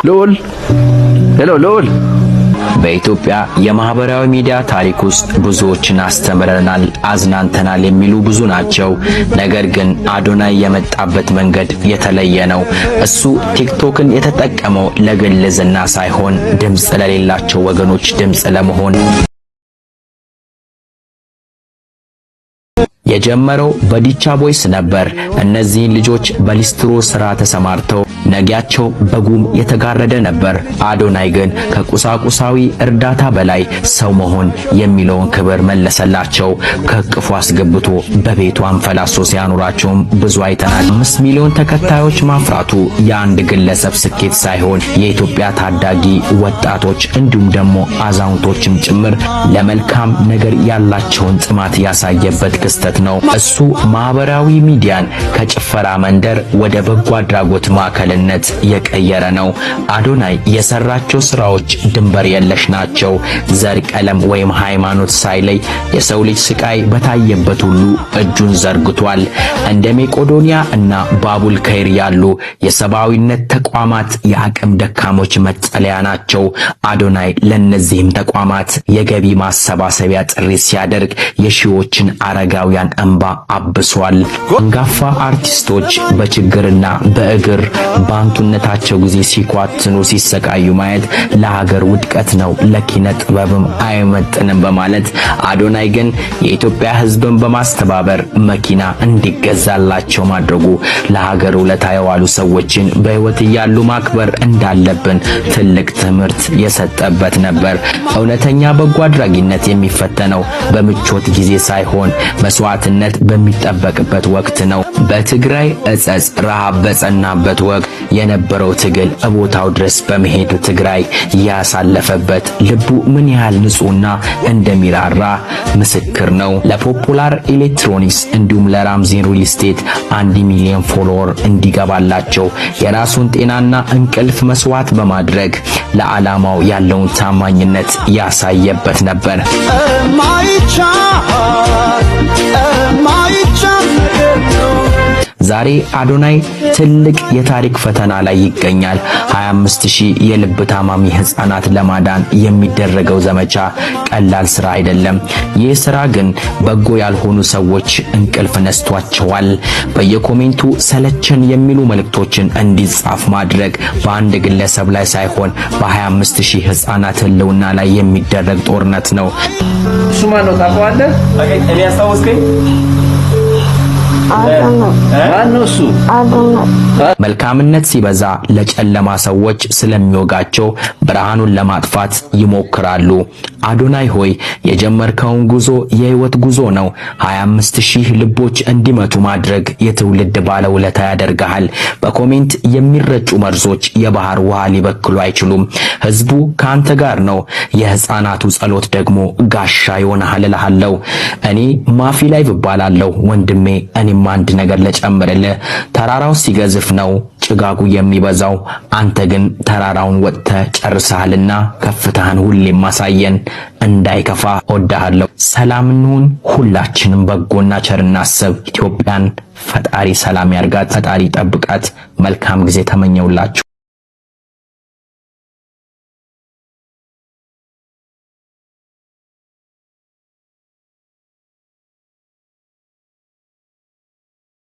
ልዑል፣ hello ልዑል። በኢትዮጵያ የማህበራዊ ሚዲያ ታሪክ ውስጥ ብዙዎችን አስተምረናል፣ አዝናንተናል የሚሉ ብዙ ናቸው። ነገር ግን አዶናይ የመጣበት መንገድ የተለየ ነው። እሱ ቲክቶክን የተጠቀመው ለግል ዝና ሳይሆን ድምፅ ለሌላቸው ወገኖች ድምፅ ለመሆን። የጀመረው በዲቻ ቦይስ ነበር። እነዚህን ልጆች በሊስትሮ ስራ ተሰማርተው ነጊያቸው በጉም የተጋረደ ነበር። አዶናይ ግን ከቁሳቁሳዊ እርዳታ በላይ ሰው መሆን የሚለውን ክብር መለሰላቸው። ከእቅፉ አስገብቶ በቤቱ አንፈላሶ ሲያኖራቸውም ብዙ አይተናል። 5 ሚሊዮን ተከታዮች ማፍራቱ የአንድ ግለሰብ ስኬት ሳይሆን የኢትዮጵያ ታዳጊ ወጣቶች እንዲሁም ደግሞ አዛውንቶችም ጭምር ለመልካም ነገር ያላቸውን ጥማት ያሳየበት ክስተት ነው። እሱ ማህበራዊ ሚዲያን ከጭፈራ መንደር ወደ በጎ አድራጎት ማዕከልነት የቀየረ ነው። አዶናይ የሰራቸው ስራዎች ድንበር የለሽ ናቸው። ዘር፣ ቀለም ወይም ሃይማኖት ሳይለይ የሰው ልጅ ስቃይ በታየበት ሁሉ እጁን ዘርግቷል። እንደ ሜቆዶኒያ እና ባቡል ከይር ያሉ የሰብአዊነት ተቋማት የአቅም ደካሞች መጠለያ ናቸው። አዶናይ ለነዚህም ተቋማት የገቢ ማሰባሰቢያ ጥሪ ሲያደርግ የሺዎችን አረጋውያን እንባ አብሷል። አንጋፋ አርቲስቶች በችግርና በእግር በአንቱነታቸው ጊዜ ሲኳትኑ ሲሰቃዩ ማየት ለሀገር ውድቀት ነው፣ ለኪነ ጥበብም አይመጥንም በማለት አዶናይ ግን የኢትዮጵያ ሕዝብን በማስተባበር መኪና እንዲገዛላቸው ማድረጉ ለሀገር ውለታ የዋሉ ሰዎችን በሕይወት እያሉ ማክበር እንዳለብን ትልቅ ትምህርት የሰጠበት ነበር። እውነተኛ በጎ አድራጊነት የሚፈተነው በምቾት ጊዜ ሳይሆን መስዋዕትነት በሚጠበቅበት ወቅት ነው። በትግራይ እጸጽ ረሃብ በጸናበት ወቅት የነበረው ትግል እቦታው ድረስ በመሄድ ትግራይ ያሳለፈበት ልቡ ምን ያህል ንጹህና እንደሚራራ ምስክር ነው። ለፖፑላር ኤሌክትሮኒክስ እንዲሁም ለራምዚን ሪል ስቴት 1 ሚሊዮን follower እንዲገባላቸው የራሱን ጤናና እንቅልፍ መስዋዕት በማድረግ ለዓላማው ያለውን ታማኝነት ያሳየበት ነበር። ማይቻል ማይቻል ነገር ነው። ዛሬ አዶናይ ትልቅ የታሪክ ፈተና ላይ ይገኛል። 25 ሺህ የልብ ታማሚ ህፃናት ለማዳን የሚደረገው ዘመቻ ቀላል ስራ አይደለም። ይህ ስራ ግን በጎ ያልሆኑ ሰዎች እንቅልፍ ነስቷቸዋል። በየ comment ኡ ሰለቸን የሚሉ መልእክቶችን እንዲጻፍ ማድረግ በአንድ ግለሰብ ላይ ሳይሆን በ25 ሺህ ህፃናት ህልውና ላይ የሚደረግ ጦርነት ነው። እሱ ማን ነው ታውቀዋለህ? እኔ ያስታወስከኝ። ማን ነው እሱ? መልካምነት ሲበዛ ለጨለማ ሰዎች ስለሚወጋቸው ብርሃኑን ለማጥፋት ይሞክራሉ። አዶናይ ሆይ፣ የጀመርከውን ጉዞ የህይወት ጉዞ ነው። 25 ሺህ ልቦች እንዲመቱ ማድረግ የትውልድ ባለውለታ ያደርግሃል። በ comment የሚረጩ መርዞች የባህር ውሃ ሊበክሉ አይችሉም። ህዝቡ ከአንተ ጋር ነው። የህፃናቱ ጸሎት ደግሞ ጋሻ ይሆንሃል እልሃለሁ። እኔ ማፊ ላይ እባላለሁ ወንድሜ። እኔም አንድ ነገር ልጨምርልህ። ተራራው ሲገዝፍ ነው ጭጋጉ የሚበዛው። አንተ ግን ተራራውን ወጥተህ ጨርሰሃልና ከፍታህን ሁሌም ማሳየን። እንዳይከፋ፣ እወድሃለሁ። ሰላም እንሁን። ሁላችንም በጎና ቸር እናስብ። ኢትዮጵያን ፈጣሪ ሰላም ያርጋት፣ ፈጣሪ ይጠብቃት። መልካም ጊዜ ተመኘውላችሁ።